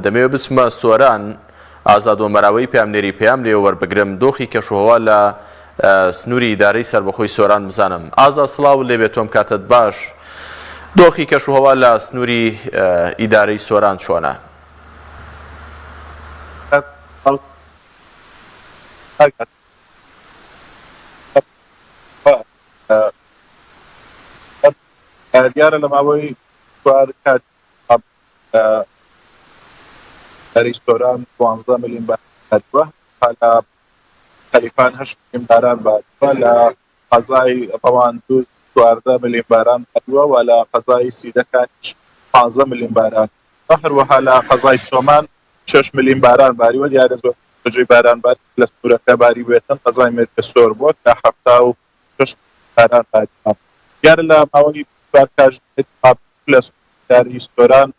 دەمەوێت بچمە سۆران، ئازاد ئۆمەراوەیی پەیامنێری پەیام لێوە وەربگرم، دۆخی کەشوهەوا لە سنووری ئیدارەی سەربەخۆی سۆران بزانم. ئازاد سڵاوت لێبێت تۆم کاتت باش. دۆخی کەشوهەوا لە سنووری ئیدارەی سۆران چۆنە؟ دیارە لە ماوەی چوار کات لە شاری سۆران 12 ملیم باریوە، لە خەلیفان 8 ملیم باران باریوە، لە قەزای ڕەواندوز 14 ملیم باران باریوە و لە قەزای سیدەکانیش 15 ملیم باران و هەروەها لە قەزای چۆمان 6 ملیم باران باریوە. دیارە زۆر بەجێی باران باری لە سنوورەکە باریبێتن قەزای مێرگەسۆر بووە کە 76 باران باریوە. دیارە لە ماوەی چوار کاتژمێری ڕابردوو لە سنووری سۆران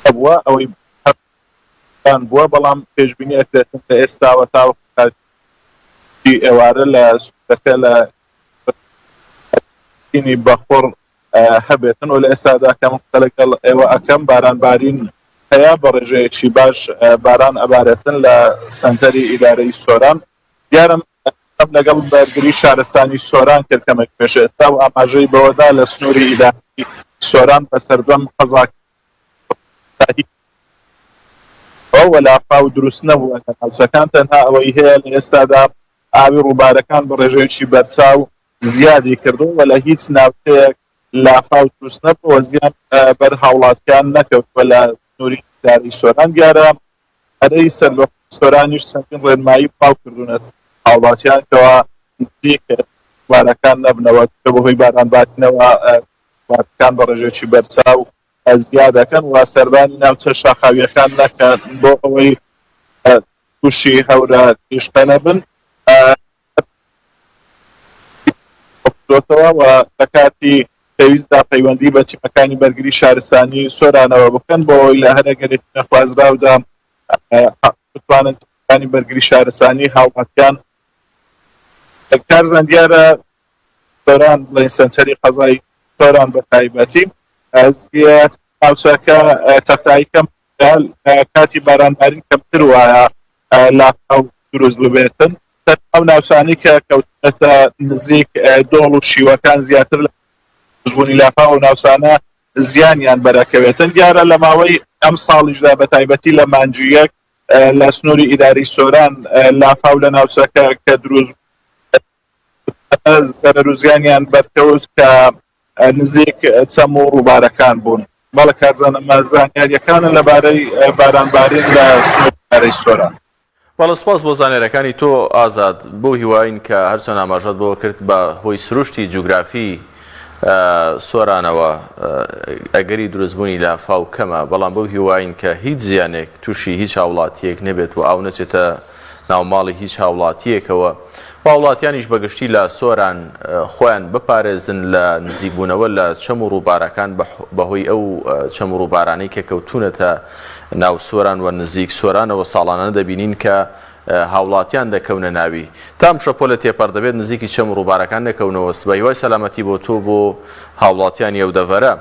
هەبووە ئەوەی هەبووان بووە، بەڵام پێشبینی ئەکرێتن لە ئێستاوە تاوەکو کاتی ئێوارە لە سنوورەکە لە بینی بەخوڕ هەبێتن و لە ئێستادا کە من قسە لەگەڵ ئێوە ئەکەم باران بارین هەیە بە ڕێژەیەکی باش باران ئەبارێتن لە سەنتەری ئیدارەی سۆران. دیارە من قسەم لەگەڵ بەرگری شارستانی سۆران کرد کەمێک پێش ئێستا و ئاماژەی بەوەدا لە سنووری ئیدارەی سۆران بە سەرجەم قەزاکانی و لافاو دروست نەبووە لە ناوچەکان، تەنها ئەوەی هەیە لە ئێستادا ئاوی ڕووبارەکان بە ڕێژەیەکی بەرچاو زیادی کردووە و لە هیچ ناوچەیەک لافاو دروست نەبووە و زیان بەر هاوڵاتیان نەکەوتووە لە سنووری ئیدارەی سۆران. دیارە ئەرەی سەربەخۆی سۆرانیش چەندین ڕێنمایی بڵاو کردوونەتە هاوڵاتیان کەوا نزیک ڕووبارەکان نەبنەوە، چونکە بەهۆی بارانبارینەوە ڕووبارەکان بە ڕێژەیەکی بەرچاو زیاد دەکەن و سەردانی ناوچە شاخاوییەکان نەکەن بۆ ئەوەی تووشی هەورە تریشقە نەبن. کردۆتەوە و لە کاتی پێویستدا پەیوەندی بە تیمەکانی بەرگری شارستانی سۆرانەوە بکەن بۆ ئەوەی لە هەر ئەگەرێکی نەخوازراودا بتوانن تیمەکانی بەرگری شارستانی هاوڵاتیان کارزان دیارە سۆران بڵێن سەنتەری قەزای سۆران بە تایبەتی ناوچەکە تەختایی کەم کاتی بارانبارین کەمتر وایە لافاو دروست ببێتن. تەنها ئەو ناوچانەی کە کەوتونەتە نزیک دۆڵ و شیوەکان زیاتر لە دروستبوونی لافاو ئەو ناوچانە زیانیان بەرەکەوێتن. دیارە لە ماوەی ئەم ساڵیشدا بە تایبەتی لە مانگی یەک لە سنووری ئیداری سۆران لافاو لە ناوچەکە کە دروست زەرەر و زیانیان بەرکەوت کە نزیک چەم و ڕووبارەکان بوون. بەڵێ کارزان ئەمە زانیارییەکانە لەبارەی بارانبارین لە سنووری ئیدارەی سۆران. بەڵێ سوپاس بۆ زانیاریەکانی تۆ ئازاد، بەو هیواین کە هەرچەند ئاماژەت بەوە کرد بە هۆی سروشتی جوگرافی سۆرانەوە ئەگەری دروستبوونی لافاو کەمە، بەڵام بەو هیواین کە هیچ زیانێک تووشی هیچ هاوڵاتیەک نەبێت و ئاو نەچێتە ناو ماڵی هیچ هاوڵاتیەکەوە و هاوڵاتیانیش بەگشتی لە سۆران خۆیان بپارێزن لە نزیکبوونەوە لە چەم و ڕووبارەکان بەهۆی ئەو چەم و ڕووبارانەی کە کەوتوونەتە ناو سۆران و نزیک سۆرانەوە ساڵانە دەبینین کە هاوڵاتیان دەکەونە ناوی تا ئەم شەپۆلە تێپەڕ دەبێت نزیکی چەم و ڕووبارەکان نەکەونەوە بە هیوای سەلامەتی بۆ تۆ بۆ هاوڵاتیانی ئەو دەڤەرە.